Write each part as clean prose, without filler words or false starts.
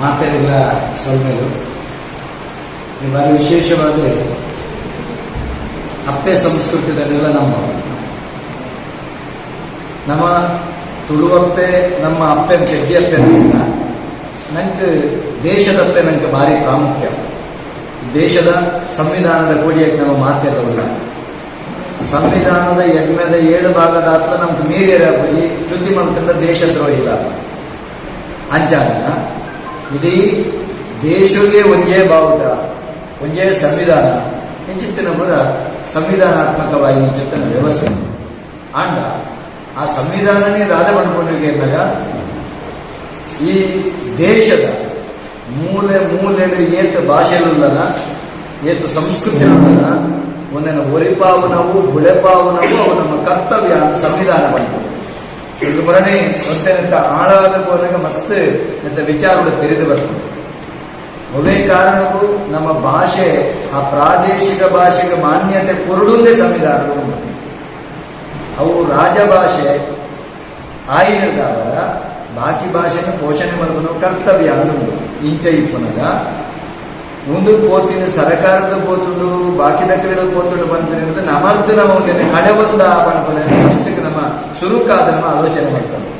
ಮಾತೆರೆಗ್ಲ ಸೊಲ್ಮೆಲು. ಈ ಬಾರಿ ವಿಶೇಷವಾದ ಅಪ್ಪೆ ಸಂಸ್ಕೃತಿದನ್ನೆಲ್ಲ ನಮ್ಮ ನಮ್ಮ ತುಳುವಪ್ಪೆ, ನಮ್ಮ ಅಪ್ಪೆ ಪೆದ್ದಿ ಅಪ್ಪೆ ಅಂತ. ನಂಗೆ ದೇಶದಪ್ಪೆ ನಂಗೆ ಭಾರಿ ಪ್ರಾಮುಖ್ಯ. ದೇಶದ ಸಂವಿಧಾನದ ಕೊಡಿಯಾಗಿ ನಮ್ಮ ಮಾತೆಲ್ಲ. ಸಂವಿಧಾನದ ಎಡ್ಮೆದ ಏಳು ಭಾಗದ ಹತ್ರ ನಮ್ಗೆ ಮೀರಿಯರ ಚ್ಯುತಿ ಮಲ್ತಂಡ ದೇಶದ್ರೋಹಿಲ್ಲ. ಅಂಚಾನ ಇಡೀ ದೇಶಕ್ಕೆ ಒಂದೇ ಬಾವುಟ, ಒಂದೇ ಸಂವಿಧಾನ ಇಂಚಿತ್ತಿನ ಪೂರ ಸಂವಿಧಾನಾತ್ಮಕವಾಗಿ ಇಂಚಿತ್ತಿನ ವ್ಯವಸ್ಥೆ. ಆಂಡ ಆ ಸಂವಿಧಾನನೇ ದಾದ ಪಡ್ಕೊಂಡಿಗೆ ಈ ದೇಶದ ಮೂಲೆ ಮೂಲೆಡು ಏತ್ ಭಾಷೆಲುಲ್ಲನ, ಏತ್ ಸಂಸ್ಕೃತಿಲುಲ್ಲನ, ಒಂದನ್ನು ಒರಿಪಾವು ನಾವು, ಬುಳೆಪಾವು ನಾವು, ಅವು ನಮ್ಮ ಕರ್ತವ್ಯ ಅಂತ ಸಂವಿಧಾನ ಪಡ್ಕೊಂಡು. ಇದು ಪುರನೇ ಒಂತೆನೆತ್ತ ಆಳವಾದ ಹೋದಾಗ ಮಸ್ತ್ ಎಂತ ವಿಚಾರಗಳು ತಿಳಿದು ಬರ್ತದೆ. ಒವೇ ಕಾರಣಕ್ಕೂ ನಮ್ಮ ಭಾಷೆ, ಆ ಪ್ರಾದೇಶಿಕ ಭಾಷೆಗೆ ಮಾನ್ಯತೆ ಕೊರಡುಂದೇ ಸಂವಿಧಾನ ಉಂಟು. ಅವು ರಾಜಭಾಷೆ ಆಯಿನದಾವರ ಬಾಕಿ ಭಾಷೆನ ಪೋಷಣೆ ಮಲ್ಪುನ ಕರ್ತವ್ಯ ಅಂದುಂಡು. ಇಂಚ ಇಪ್ಪುನಗ ಒಂದು ಪೋತಿನ ಸರಕಾರದ ಪೋತುಂಡು, ಬಾಕಿ ದಕ್ಕಲಿಡ ಪೋತುಂಡು ಬಂದ್ರೆ ನಮರ್ದು ನಮ್ಮ ಒಂದು ಕಡೆ ಒಂದ ಪಣಪುನ. ಫಸ್ಟ್ ನಮ್ಮ ಸುರುಕಾದ ನಮ್ಮ ಆಲೋಚನೆ ಮಾಡ್ತಾರೆ.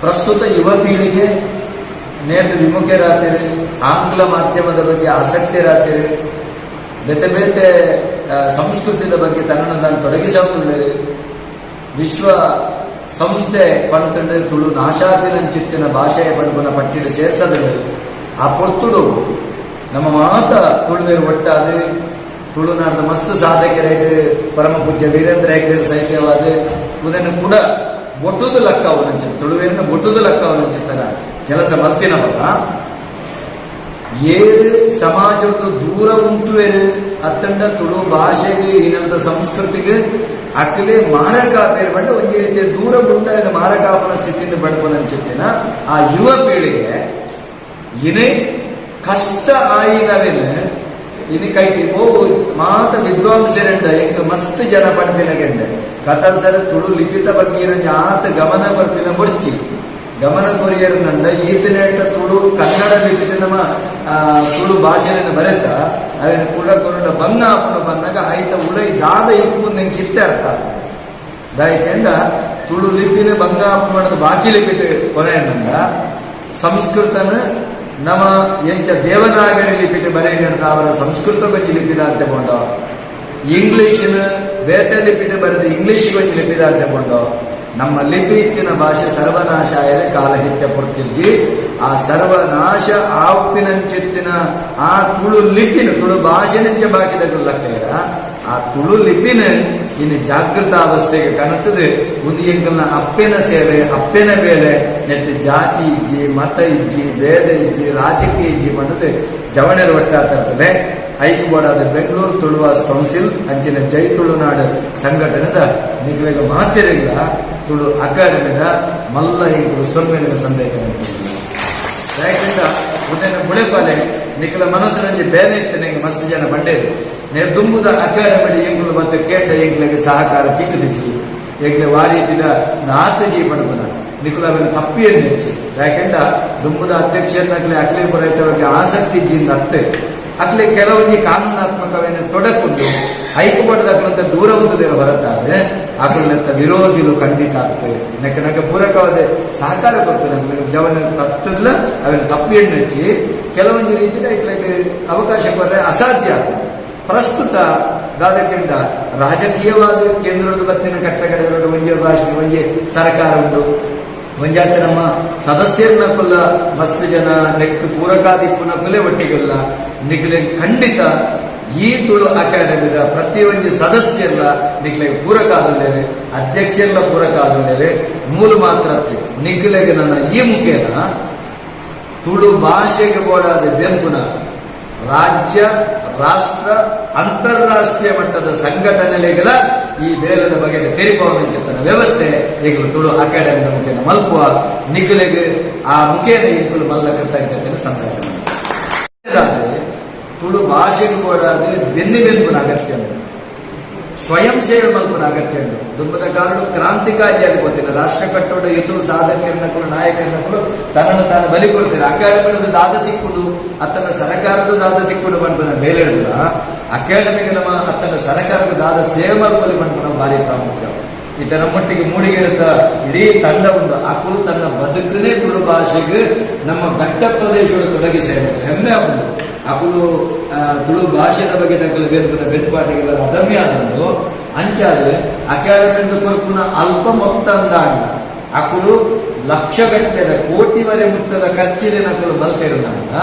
ಪ್ರಸ್ತುತ ಯುವ ಪೀಳಿಗೆ ನೇರ್ದು ವಿಮುಖರಾಗ್ತೀರಿ, ಆಂಗ್ಲ ಮಾಧ್ಯಮದ ಬಗ್ಗೆ ಆಸಕ್ತರಾಗ್ತೀರಿ, ಬೇತೆ ಬೇತೆ ಸಂಸ್ಕೃತಿಯ ಬಗ್ಗೆ ತನ್ನನ್ನು ತಾನು ತೊಡಗಿಸಿಕೊಳ್ಳಿ. ವಿಶ್ವ ಸಂಸ್ಥೆ ಪಂತಂಡು ತುಳು ನಾಶಾದಿನಂಚಿತ್ತಿನ ಭಾಷೆಯ ಪಡುಪುನ ಪಟ್ಟಿಡು ಸೇರ್ಸದಿಲ್ಲ. ಆ ಪೊರ್ತುಡು ನಮ್ಮ ಮಾತ ತುಳುವೇರು ಒಟ್ಟಾದ ತುಳುನಾಡದ ಮಸ್ತ್ ಸಾಧಕರೇಟ್ ಪರಮ ಪೂಜ್ಯ ವೀರೇಂದ್ರ ಹೆಗ್ಡೆ ಸಹಿತವಾದ ಉದನ್ನು ಕೂಡ ಒಟ್ಟುದು ಲಕ್ಕವನಂಚ, ತುಳುವೇರಿನ ಒಟ್ಟುದು ಲಕ್ಕವನಂಚಿತ್ತನ ಕೆಲಸ ಮಲ್ತಿನವಲ್ಲ. ಏರು ಸಮಾಜದ ದೂರ ಉಂಟುವೇರು ಅತ್ತಂಡ ತುಳು ಭಾಷೆಗೆ, ಈ ಸಂಸ್ಕೃತಿಗೆ ಅಕ್ಕಲೆ ಮಾರಕ ಬೇರೆ ಬಂಡ ಒಂಜಿ ರೀತಿಯ ದೂರ ಉಂಡ ಮಾರಕಾಪನ ಸ್ಥಿತಿಯಿಂದ ಬಡ್ಕೊನಂಚಿತ್ತಿನ ಆ ಯುವ ಪೀಳಿಗೆ ಇನೇ ಕಷ್ಟ ಆಯಿನವಿನ ಇನಿ ಕೈಟಿ ಓ ಮಾತ ವಿದ್ವಾಂಸರೆಂಡ ಎಂಕ ಮಸ್ತ್ ಜನ ಪಡ್ಪಿನ ಗೆಂಡೆ ಕತಲ್ ಸರ ತುಳು ಲಿಪಿತ ಬಗ್ಗೆ ಆತ ಗಮನ ಬರ್ಪಿನ ಬೊಡ್ಚಿ. ಗಮನ ಕೊರಿಯರ್ ನಂಡ ಈತನೇಟ ತುಳು ಕನ್ನಡ ಲಿಪಿತ ನಮ್ಮ ತುಳು ಭಾಷೆಯನ್ನು ಬರೆತ ಅದನ್ನು ಕೂಡ ಕೊರಡ ಬಂಗ ಆಪುನ ಬಂದಾಗ ಆಯ್ತ ಉಳೈ ದಾದ ಇಪ್ಪು ನಂಗೆ ಇತ್ತೆ ಅರ್ಥ. ದಾಯ್ಕೆಂಡ ತುಳು ಲಿಪಿನ ಬಂಗ ಆಪು ಮಾಡೋದು ಬಾಕಿ ಲಿಪಿಟ್ ಕೊನೆಯಂಡ ಸಂಸ್ಕೃತನ ನಮ್ಮ ಎಂಚ ದೇವನಾಗರಿ ಲಿಪಿಟ್ ಬರೆಯಂತ ಅವರ ಸಂಸ್ಕೃತ ಗೊಂಜಿ ಲಿಪಿದ ಅಂತ ಕೊಂಡ, ಇಂಗ್ಲಿಷ್ನ ಬೇತೆ ಲಿಪಿಟ್ ಬರೆದು ಇಂಗ್ಲಿಷ್ ಗೊಂಜಿ ಲಿಪಿದ ಅಂತ ಕೊಂಡು, ನಮ್ಮ ಲಿಪಿ ಇತ್ತಿನ ಭಾಷೆ ಸರ್ವನಾಶ ಆಯರೆ ಕಾಲ ಹೆಚ್ಚ ಪಡ್ತಿದ್ವಿ. ಆ ಸರ್ವನಾಶ ಆಪಿನಂಚಿತ್ತಿನ ಆ ತುಳು ಲಿಪಿನ, ತುಳು ಭಾಷೆನಂಚ ಬಾಕಿದ ಲಕ್ಕೈರ ಆ ತುಳು ಲಿಪಿನ ಇನ್ನು ಜಾಗೃತ ಅವಸ್ಥೆಗೆ ಕಣತದೆ. ಒಂದು ಎಂಕಲ್ನ ಅಪ್ಪೆನ ಸೇವೆ, ಅಪ್ಪೆನ ಬೇಲೆ. ನೆಟ್ಟು ಜಾತಿ ಇಜ್ಜಿ, ಮತ ಇಜ್ಜಿ, ಭೇದ ಇಜ್ಜಿ, ರಾಜಕೀಯ ಇಜ್ಜಿ ಪಂಡದು ಜವಣರ ಒಟ್ಟಾತರ್ತದೆ. ಐಕ್ಯಬೋಡಾದ ಬೆಂಗಳೂರು ತುಳುವಾಸ್ ಕೌನ್ಸಿಲ್ ಅಂಚಿನ ಜೈ ತುಳುನಾಡು ಸಂಘಟನೆದ ನಿಗಲಿಗ ಮಾತಿರಲಿಲ್ಲ ತುಳು ಅಕಾಡೆಮಿದ ಮಲ್ಲ ಇಂಕುಲು ಸೊಲ್ಮೆನ ಸಂದೇಹ. ಯಾಕಂದ್ರೆ ಉದಯನ ಬುಳೆಪಾಲೆ ನಿಖಲ ಮನಸ್ಸಿನಲ್ಲಿ ಬೇನೆ ಇತ್ತು. ನಿಂಗೆ ಮಸ್ತ್ ಜನ ಬಂಡೇರು ನೇರ್ ದುಂಬುದ ಅಕಾಡೆಮಿ ಎಂಕುಲು ಮತ್ತೆ ಕೇಂದ್ರ ಎಂಕ್ಲೆಗೆ ಸಹಕಾರ ತಿಕ್ಕದಿಜಿ, ಎಂಕ್ಲೆ ವಾರೀತಿದ ನಾತಜಿ ಪಡ್ಪುನ ನಿಕುಲ ಅವನ ತಪ್ಪಿಯನ್ನು ಹೆಚ್ಚು. ಯಾಕೆಂಡ ದುಂಬುದ ಅಧ್ಯಕ್ಷರನ್ನಾಗ್ಲಿ ಅಕ್ಲೆ ಬರೈತವಕ್ಕೆ ಆಸಕ್ತಿ ಇಜ್ಜಿಂದ ಅತ್ತೆ. ಅಕ್ಲೆ ಕೆಲವೊಂದು ಕಾನೂನಾತ್ಮಕವೇನು ತೊಡಕುಂಡು ಹೈಕೋರ್ಟ್ ಅಕ್ಲಂತ ದೂರ ಉಂಟುದೇವ ಹೊರತಾದ್ರೆ ಅಕ್ಲಂತ ವಿರೋಧಿಲು ಖಂಡಿತ ಆಗ್ತದೆ. ನೆಕ್ಕ ನಕ ಪೂರಕವಾದ ಸಹಕಾರ ಕೊಡ್ತೇನೆ. ಜವನ ತತ್ತದ್ಲ ಅವನ ತಪ್ಪು ಎಣ್ಣೆಚ್ಚಿ ಕೆಲವೊಂದು ರೀತಿಯಲ್ಲಿ ಐಕ್ಲೆಗೆ ಅವಕಾಶ ಕೊಟ್ಟರೆ ಅಸಾಧ್ಯ ಆಗ್ತದೆ. ಪ್ರಸ್ತುತ ದಾದಕ್ಕಿಂತ ರಾಜಕೀಯವಾದ ಕೇಂದ್ರದ ಬತ್ತಿನ ಕಟ್ಟಕಡೆ ಒಂಜೆ ಭಾಷೆ, ಒಂಜೆ ಸರ್ಕಾರ ಉಂಟು. ಒಂಜಾತ ನಮ್ಮ ಸದಸ್ಯರನ್ನ ಕುಲ್ಲ ಮಸ್ತ್ ಜನ ನೆಕ್ ಪೂರಕಾದಿಪ್ಪುನ ಕುಲೆ ಒಟ್ಟಿಗೆಲ್ಲ ನಿಕ್ಲೆ ಖಂಡಿತ ಈ ತುಳು ಅಕಾಡೆಮಿದ ಪ್ರತಿಯೊಂದು ಸದಸ್ಯರ್ಲ ನಿಕ್ಲೆಗೆ ಪೂರಕ ಆದುಲ್ಲೇರೆ, ಅಧ್ಯಕ್ಷರ್ಲ ಪೂರಕ ಆದುಲ್ಲೇರೆ. ಮೂಲ ಮಾತ್ರ ನಿಕ್ಲೆಗೆ ನನ್ನ ಈ ಮುಖೇನ ತುಳು ಭಾಷೆಗೆ ಬೋಡಾದ ಬೆಂಪುನ ರಾಜ್ಯ, ರಾಷ್ಟ್ರ, ಅಂತಾರಾಷ್ಟ್ರೀಯ ಮಟ್ಟದ ಸಂಘಟನೆಗಳ ಈ ಬೇಲದ ಬಗ್ಗೆ ತೆರಿಪವನಂಚಿತನ ವ್ಯವಸ್ಥೆ ಈಗಲೂ ತುಳು ಅಕಾಡೆಮಿದ ಮುಖೇನ ಮಲ್ಪುವ. ನಿಗುಲೆಗೆ ಆ ಮುಖೇನ ಈಗಲೂ ಮಲ್ಲ ಕೃತಜ್ಞತೆಯನ್ನು ಸಂದರ್ಭ. ತುಳು ಭಾಷೆಗೆ ಬೋಡಾದ ಬೆನ್ನಿ ಬೆನ್ಪುನ ಅಗತ್ಯ ಉಂಟು. ಸ್ವಯಂ ಸೇವೆ ಮಲ್ಪುನ ಅಗತ್ಯ ಉಂಡು. ದುಂಬದ ಕಾರಣ ಕ್ರಾಂತಿಕಾರಿಯಾಗಿ ಗೊತ್ತಿಲ್ಲ. ರಾಷ್ಟ್ರ ಕಟ್ಟೋಡ ಎದು ಸಾಧಕರನ್ನಕುಲು, ನಾಯಕರನ್ನಕುಲು ತನ್ನನ್ನು ತಾನು ಬಲಿ ಕೊಡ್ತಾರೆ. ಅಕಾಡೆಮಿ ದಾದ ತಿಕ್ಕುಡು ಅತ್ತನ ಸರಕಾರದ ದಾದ ತಿಕ್ಕುಡು ಪನ್ಪುನ ಬೇಲೆ ಹಿಡಿದ್ರ ಅಕಾಡೆಮಿಗೆ ನಮ್ಮ ಅತ್ತನ ಸರಕಾರದ ದಾದ ಸೇವೆ ಮಲ್ಪಲಿ ಪನ್ಪುನ ಭಾರಿ ಪ್ರಾಮುಖ್ಯ. ಈತ ನಮ್ಮೊಟ್ಟಿಗೆ ಮೂಡಿಗೆರೆತ ಇಡೀ ತಂಡ ಉಂಟು. ಅಕುಲು ತನ್ನ ಬದುಕನೇ ತುಳು ಭಾಷೆಗೆ ನಮ್ಮ ಘಟ್ಟ ಪ್ರದೇಶಗಳು ತೊಡಗಿಸಿ ಹೆಮ್ಮೆ ಆಗುದು. ಅಕುಲು ತುಳು ಭಾಷೆದ ಬಗ್ಗೆ ನಕಲು ಬೇರ್ಪುನ ಬೆನ್ಪಾಟಿಗೆ ಬರ ಅದಮ್ಯ ಆದಂದು. ಅಂಚಾದ್ರೆ ಅಕಾಡೆಮಿ ಕೊರ್ಪುನ ಅಲ್ಪ ಮೊತ್ತಂದಾಂಡ ಅಕುಲು ಲಕ್ಷ ಗಟ್ಟಲೆದ ಕೋಟಿವರೆ ಮುಟ್ಟದ ಖರ್ಚಿನ ನಕಲು ಮಲ್ತಿರುನಾಗ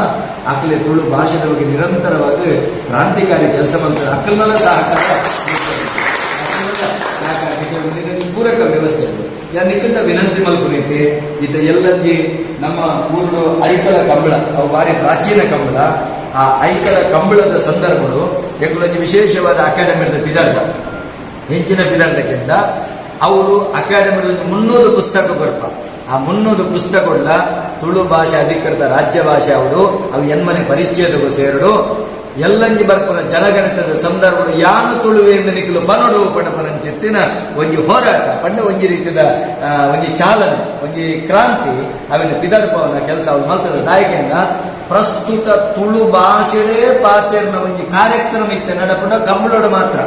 ಅಕಲೆ ತುಳು ಭಾಷೆದ ಬಗ್ಗೆ ನಿರಂತರವಾಗಿ ಕ್ರಾಂತಿಕಾರಿ ಕೆಲಸ ಮಾಡ್ತಾರೆ. ಅಕಲ್ನೆಲ್ಲ ಸಹಕಾರ, ಅಕಲ್ನೆಲ್ಲ ಸಹಕಾರ ಪೂರಕ ವ್ಯವಸ್ಥೆ ಉಂಟು. ಯಾ ನಿಖಂಡ ವಿನಂತಿ ಮಲ್ಪುನೈತಿ. ಈತ ಎಲ್ಲಂಜಿ ನಮ್ಮ ಊರು ಐಕಳ ಕಂಬಳ, ಅವು ಭಾರಿ ಪ್ರಾಚೀನ ಕಂಬಳ. ಆ ಐಕಳ ಕಂಬಳದ ಸಂದರ್ಭಗಳು ಎಂಕುಲೊಂಜಿ ವಿಶೇಷವಾದ ಅಕಾಡೆಮಿ ಪಿದಾರ್ದ ಹೆಚ್ಚಿನ ಪಿದಾರ್ದಕ್ಕಿಂತ ಅವರು ಅಕಾಡೆಮಿ 300 ಪುಸ್ತಕ ಕೊರ್ಪ. ಆ 300 ಪುಸ್ತಕಗಳ ತುಳು ಭಾಷೆ ಅಧಿಕೃತ ರಾಜ್ಯ ಭಾಷೆ ಅವರು, ಅವು ಎನ್ಮನೆ ಪರಿಚ್ಛೇದಕ್ಕೂ ಸೇರಡು. ಎಲ್ಲಂಜಿ ಬರ್ಪುನ ಜನಗಣತದ ಸಂದರ್ಭಗಳು ಯಾನು ತುಳುವೆ ಎಂದು ನಿಖಲು ಬನೋಡು ಪಣಪನಂಚಿತ್ತಿನ ಒಂಜಿ ಹೋರಾಟ ಪಂಡ ಒಂಜಿ ರೀತಿಯ ಒಂಜಿ ಚಾಲನೆ, ಒಂಜಿ ಕ್ರಾಂತಿ ಅವಿನ ಪಿದಡ್ಪವನ ಕೆಲಸ ಅವು ಮಲ್ತದ. ದಾಯಕಿಂದ ಪ್ರಸ್ತುತ ತುಳು ಭಾಷೆಡೇ ಪಾತೆರ್ನ ಒಂಜಿ ಕಾರ್ಯಕ್ರಮ ಇತ್ತೆ ನಡಪುನ ಕಂಬಳೋಡು ಮಾತ್ರ,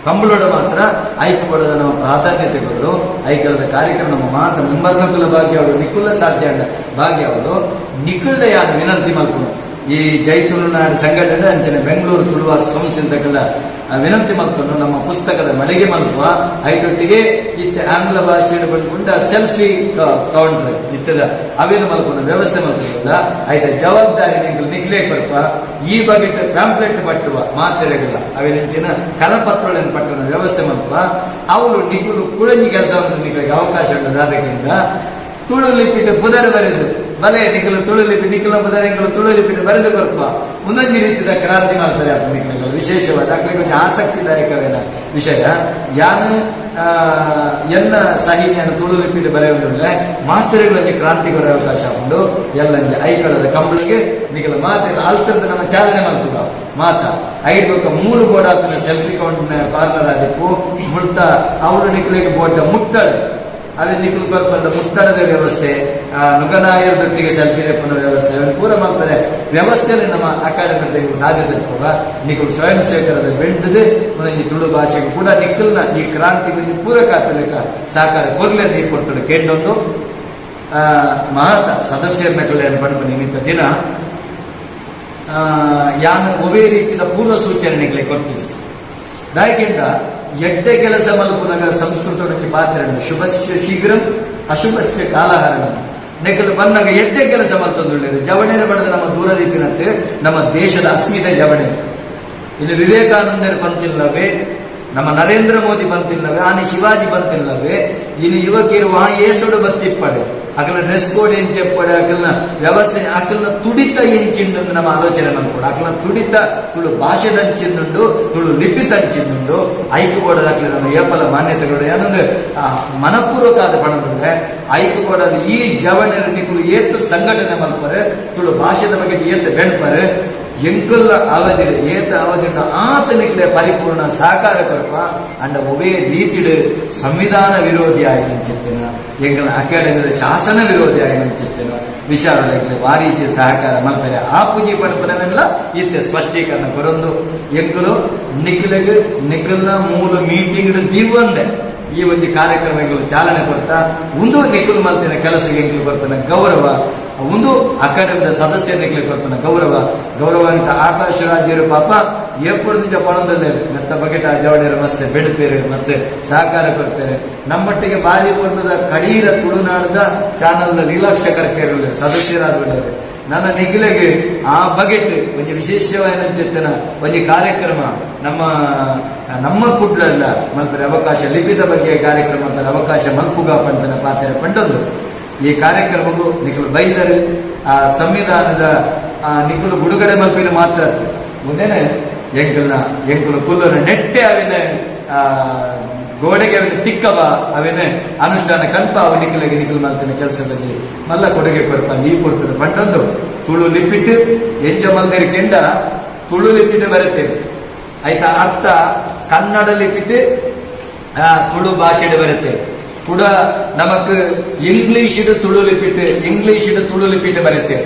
ಕಂಬಳೋಡು ಮಾತ್ರ. ಐಕು ಕೊಡದ ನಮ್ಮ ಪ್ರಾಧಾನ್ಯತೆ ಕೊಡು. ಐಕಳದ ಕಾರ್ಯಕ್ರಮ ನಮ್ಮ ಮಾತ ಮೆಂಬರ್ನಕುಲ ಭಾಗ್ಯ ಅವಳು ನಿಕುಲ ಸಾಧ್ಯ ಅಂಡ ಭಾಗ್ಯ ಅವಳು ನಿಖುಲ್ದ ಯಾನು ವಿನಂತಿ ಮಲ್ಪುನು. ಈ ಜೈ ತುಳುನಾಡು ಸಂಘಟನೆ ಅಂಚನೆ ಬೆಂಗಳೂರು ತುಳುವಾಸ್ ಕೌನ್ಸಿಲ್ ತಕಲ ವಿನಂತಿ ಮಲ್ತೊಂಡು ನಮ್ಮ ಪುಸ್ತಕದ ಮಳಿಗೆ ಮಲ್ಪುವ. ಐತೊಟ್ಟಿಗೆ ಇತ್ತೆ ಆಂಗ್ಲ ಭಾಷೆಯನ್ನು ಬಂದ್ಕೊಂಡ ಸೆಲ್ಫಿ ಕೌಂಟರ್ ಇತ್ತದ, ಅವೇನು ಮಲ್ಪುನ ವ್ಯವಸ್ಥೆ ಮಲ್ಪುವುದಿಲ್ಲ. ಆಯ್ತ, ಜವಾಬ್ದಾರಿ ನಿಂಕುಲು ನಿಕ್ಲೇ ಕೊರ್ಪ. ಈ ಬಗ್ಗೆ ಪ್ಯಾಂಪ್ಲೆಟ್ ಪಟ್ಟುವ ಮಾತೆರೆಗಳ ಅವೇನಿಂಚಿನ ಕರಪತ್ರಗಳನ್ನು ಪಟ್ಟುವ ವ್ಯವಸ್ಥೆ ಮಲ್ಪುವ. ಅವಳು ನಿಕುಲು ಕುಡಂಜಿ ಕೆಲಸವನ್ನು ನಿಗಳಿಗೆ ಅವಕಾಶ ಉಂಟು. ಅದಕ್ಕಿಂತ ತುಳು ಲಿಪಿಟ್ ಪುದರ್ ಬರೆದು ಬಲೆ ನಿಕಲು ತುಳು ಲಿಪಿ ನಿಕಲ ಪುದರ್ ಎಂಕಲು ತುಳು ಲಿಪಿಟ್ ಬರೆದು ಕೊರ್ಪ. ಮುಂದೊಂದು ರೀತಿಯ ಕ್ರಾಂತಿ ಮಾಡ್ತಾರೆ. ನಿಕಲಗಳು ವಿಶೇಷವಾದ ಅಕ್ಲಿಗೆ ಒಂದು ಆಸಕ್ತಿದಾಯಕವೇನ ವಿಷಯ. ಯಾನು ಎನ್ನ ಸಾಹಿತ್ಯನ ತುಳು ಲಿಪಿಟ್ ಬರೆಯುವುದಿಲ್ಲ. ಮಾತ್ರೆಗಳಲ್ಲಿ ಕ್ರಾಂತಿ ಅವಕಾಶ ಉಂಟು. ಎಲ್ಲಂಜಿ ಐಕಳದ ಕಂಬಳಿಗೆ ನಿಕಲ ಮಾತೆಲ್ಲ ಅಲ್ತರದ ನಮ್ಮ ಚಾಲನೆ ಮಲ್ಪುಗ ಮಾತ. ಐದು ಬೊಕ್ಕ ಮೂಲು ಬೋಡಾಪಿನ selfie count corner ಆದಿಪ್ಪು. ಮುಳ್ತ ಅವಳು ನಿಕಲಿಗೆ ಬೋಟ ಮುಟ್ಟಳೆ ಅಲ್ಲಿ ನಿಕುಲು ಕೊರ್ಪಂಡ ಮುಟ್ಟಡದ ವ್ಯವಸ್ಥೆ, ನುಗನಾಯರ್ ದೊಟ್ಟಿಗೆ ಸೆಲ್ಫಿ ಲೆಪ್ಪನ ವ್ಯವಸ್ಥೆ ಅವನು ಪೂರ ಮಾಡ್ತಾರೆ. ವ್ಯವಸ್ಥೆಯಲ್ಲಿ ನಮ್ಮ ಅಕಾಡೆಮಿ ಸಾಧ್ಯತೆ ಇರ್ಪುಗ. ನಿಕುಲು ಸ್ವಯಂ ಸೇವಕರದ ಬೆಂಡದು ಒಂಜಿ ತುಳು ಭಾಷೆಗೆ ಕೂಡ ನಿಕ್ಕಲ್ನ ಈ ಕ್ರಾಂತಿಗೆ ಪೂರಕ ಆಪಿಲೆಕ್ಕ ಸಹಕಾರ ಕೊರ್ಲೆ ನೀರು ಕೊಡ್ತಾರೆ ಕೇಂಡೊಂದು ಮಹಾತ ಸದಸ್ಯರನ್ನ ಕಲ್ಯಾಣ ಪಣಪ ನಿಮಿತ್ತ ದಿನ ಯಾನು ಒವೇ ರೀತಿಯ ಪೂರ್ವ ಸೂಚನೆಗಳಿಗೆ ಕೊಡ್ತಿದ್ವಿ. ದಾಯಕಿಂಡ ಎಡ್ಡೆ ಕೆಲಸ ಮಲ್ಪುನಗ ಸಂಸ್ಕೃತೊಡಕ್ಕೆ ಪಾತ್ರ ಶುಭಸ್ಯ ಶೀಘ್ರಂ ಅಶುಭಸ್ಯ ಕಾಲಹರಣ. ನೆಕಲು ಬನ್ನಗ ಎಡ್ಡೆ ಕೆಲಸ ಮಲ್ತೊಂದುಳ್ಳೇರು ಜವಣೇರ ಬಡದ ನಮ್ಮ ದೂರದೀಪಿನತ್ತೆ. ನಮ್ಮ ದೇಶದ ಅಸ್ಮಿತೆ ಜವಣೆ. ಇನ್ನು ವಿವೇಕಾನಂದರ ಪಂತಿಲ್ಲವೇ, ನಮ್ಮ ನರೇಂದ್ರ ಮೋದಿ ಬಂತಿಲ್ಲವೇ, ಆನಿ ಶಿವಾಜಿ ಬಂತಿಲ್ಲವೇ, ಇನ್ನು ಯುವಕಿಯರು ವಾ ಏಸುಡು ಬತ್ತಿಪ್ಪಡೆ, ಅಕಲ ಡ್ರೆಸ್ ಕೋಡ್ ಎಂಚೆಪ್ಪಡೆ, ಅಕಲ್ನ ವ್ಯವಸ್ಥೆ, ಅಕಲ್ನ ತುಡಿತ ಎಂಚಿಂಡು ನಮ್ಮ ಆಲೋಚನೆ ಮಲ್ಪೊಡು. ಅಕಲ್ನ ತುಡಿತ ತುಳು ಭಾಷೆದಂಚಿಂದುಂಡು, ತುಳು ಲಿಪಿತಂಚಿಂದುಂಡು. ಐಕು ಬೋಡದ ಅಕಲ ನಮ್ಮ ಏಪಲ ಮಾನ್ಯತೆಗಳು ಏನಂದ್ರೆ ಮನಪೂರ್ವಕ ಆದ ಪಣದುಂಡೆ. ಐಕು ಬೋಡದ ಈ ಜವಣರ ನಿಕುಲು ಏತ್ ಸಂಘಟನೆ ಮಲ್ಪರೆ, ತುಳು ಭಾಷೆದ ಬಗ್ಗೆ ಏತ್ ಬೆಣ್ಪರೆ, ಎಂಕುಲ್ಲ ಅವಧಿ ಏತ ಅವಧಿ ಆತನಿಕ್ಲೆ ಪರಿಪೂರ್ಣ ಸಹಕಾರ ಕೊರ್ಪ. ಅಂಡ ಒವೇ ರೀತಿಡು ಸಂವಿಧಾನ ವಿರೋಧಿ ಆಗಿ ನಂಚಿತ್ತಿನ, ಎಂಕಲ್ನ ಅಕಾಡೆಮಿದ ಶಾಸನ ವಿರೋಧಿ ಆಗಿ ನಂಚಿತ್ತಿನ ವಿಚಾರಗಳಿಗೆ ಆ ರೀತಿಯ ಸಹಕಾರ ಮಲ್ಪರೆ ಆ ಪೂಜೆ ಪಡಪನವೆಲ್ಲ ಇತ್ತೆ ಸ್ಪಷ್ಟೀಕರಣ ಕೊರೊಂದು. ಎಂಕುಲು ನಿಖಿಲಗ್ ನಿಖಲ್ನ ಮೂಲ ಮೀಟಿಂಗ್ ದೀವಂದೆ ಈ ಒಂದು ಕಾರ್ಯಕ್ರಮಗಳು ಚಾಲನೆ ಕೊಡ್ತಾ ಒಂದು ನಿಖಲ್ ಮಲ್ತಿನ ಕೆಲಸಕ್ಕೆ ಎಂಕುಲು ಕೊಡ್ತಾನೆ ಗೌರವ, ಒಂದು ಅಕಾಡೆಮಿದ ಸದಸ್ಯರಿಗೆ ಕೊಡ್ತಾನೆ ಗೌರವ. ಗೌರವಾನ್ವಿತ ಆಕಾಶ ರಾಜ್ಯರು ಪಾಪ ಏಪುರ್ದಿಂಚ ಪಣದಲ್ಲೇ ಮೆತ್ತ ಬಗೆಟ ಜವಳಿಯರು ಮಸ್ತೆ ಬೆಡುಪೇರು, ಮಸ್ತೆ ಸಹಕಾರ ಕೊಡ್ತಾರೆ. ನಮ್ಮಟ್ಟಿಗೆ ಬಾರಿ ಪರ್ವದ ಕಡೀರ ತುಳುನಾಡದ ಚಾನಲ್ ಲೀಲಾಕ್ಷ ಕರ್ಕೇರು ಸದಸ್ಯರಾದ ನನ್ನ ನಿಖಿಲೆಗೆ ಆ ಬಗೆಟ್ ಒಂಜಿ ವಿಶೇಷವಾದ ಚೇತನ ಒಂಜಿ ಕಾರ್ಯಕ್ರಮ ನಮ್ಮ ನಮ್ಮ ಕುಡ್ಲಲ್ಲ ಮಲ್ಪರೆ ಅವಕಾಶ, ಲಿಪಿದ ಬಗ್ಗೆ ಕಾರ್ಯಕ್ರಮ ಅಂತ ಅವಕಾಶ ಮಲ್ಪುಗ ಪಂಡನ ಪಾತ್ರೆ ಪಂಡೊಂದು ಈ ಕಾರ್ಯಕ್ರಮಕ್ಕೂ ನಿಖಲು ಬೈದರು. ಆ ಸಂವಿಧಾನದ ಆ ನಿಖಲು ಬಿಡುಗಡೆ ಮಲ್ಪಿನ ಮಾತ್ರ ಮುಂದೇನೆ ಎಂಕಲ್ನ ಎಂಕುಲು ಕುಲ್ಲನ ನೆಟ್ಟೆ ಅವಿನ ಆ ಗೋಡೆಗೆ ಅವಿನ ತಿಕ್ಕವ ಅವಿನ ಅನುಷ್ಠಾನ ಕಲ್ಪ ಅವ ನಿಖಲಿಗೆ ನಿಖಲ್ ಮಲ್ತಿನ ಕೆಲಸದಲ್ಲಿ ಮಲ್ಲ ಕೊಡುಗೆ ಕೊರ್ಪ ನೀ ಕೊಡ್ತದೆ ಪಂಡೊಂದು. ತುಳು ಲಿಪಿಟ್ ಎಂಚ ಮಲ್ದಿರ ಕೆಂಡ ತುಳು ಲಿಪಿಟ್ ಬರುತ್ತೆ. ಆಯ್ತಾ, ಅರ್ಥ ಕನ್ನಡ ಲಿಪಿಟ್ ತುಳು ಭಾಷೆಡ್ ಬರುತ್ತೆ. ಕೂಡ ನಮಕ್ ಇಂಗ್ಲಿಷ್ ತುಳು ಲಿಪಿಟ್, ಇಂಗ್ಲಿಷ್ ತುಳು ಲಿಪಿಟ್ ಬರುತ್ತೆ.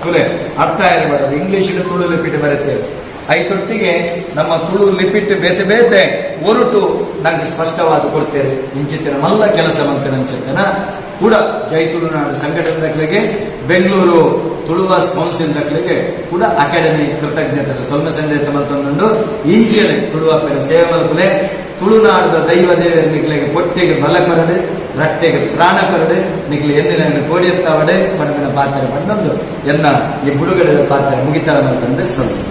ಕುಲೆ ಅರ್ಥ ಇರಬಾರದು, ಇಂಗ್ಲಿಷ್ ತುಳು ಲಿಪಿಟ್ ಬರುತ್ತೆ. ಐತೊಟ್ಟಿಗೆ ನಮ್ಮ ತುಳು ಲಿಪಿಟ್ ಬೇತೆ ಬೇತೆ ಒರಟು ನಂಗೆ ಸ್ಪಷ್ಟವಾದ ಕೊಡ್ತೇವೆ. ಇಂಚಿತ್ತಿನ ಮಲ್ಲ ಕೆಲಸ ಮಂತನಂಚಿತ್ತನ ಕೂಡ ಜೈ ತುಳುನಾಡು ಸಂಘಟನೆ ದಕ್ಲೆಗೆ, ಬೆಂಗಳೂರು ತುಳುವಾಸ್ ಕೌನ್ಸಿಲ್ ದಕ್ಲೆಗೆ ಕೂಡ ಅಕಾಡೆಮಿ ಕೃತಜ್ಞತೆ ಸೊಲ್ಮೆ ಸಂದೇಶ ಮಲ್ತೊಂದುಂಡು. ಇಂಚನೆ ತುಳುವಪ್ಪನ ಸೇವೆ ಮಲ್ಪುಲೆ. ತುಳುನಾಡದ ದೈವ ದೇವರ ನಿಕ್ಲೆಗೆ ಪೊಟ್ಟೆಗೆ ಬಲ ಕೊರಡು, ರಟ್ಟೆಗೆ ತ್ರಾಣ ಕೊರಡು, ನಿಕ್ಲೆ ಎನ್ನಿನ ಕೋಡಿಯತ್ತಾವಡೆ ಪಂಡಿನ ಪಾತ್ರ ಪಂಡೊಂದು ಎನ್ನ ಈ ಬುಡುಗಡೆದ ಪಾತ್ರ ಮುಗಿತಾರ ಮಲ್ತಂದ್ರೆ ಸೊಲ್ಮೆ.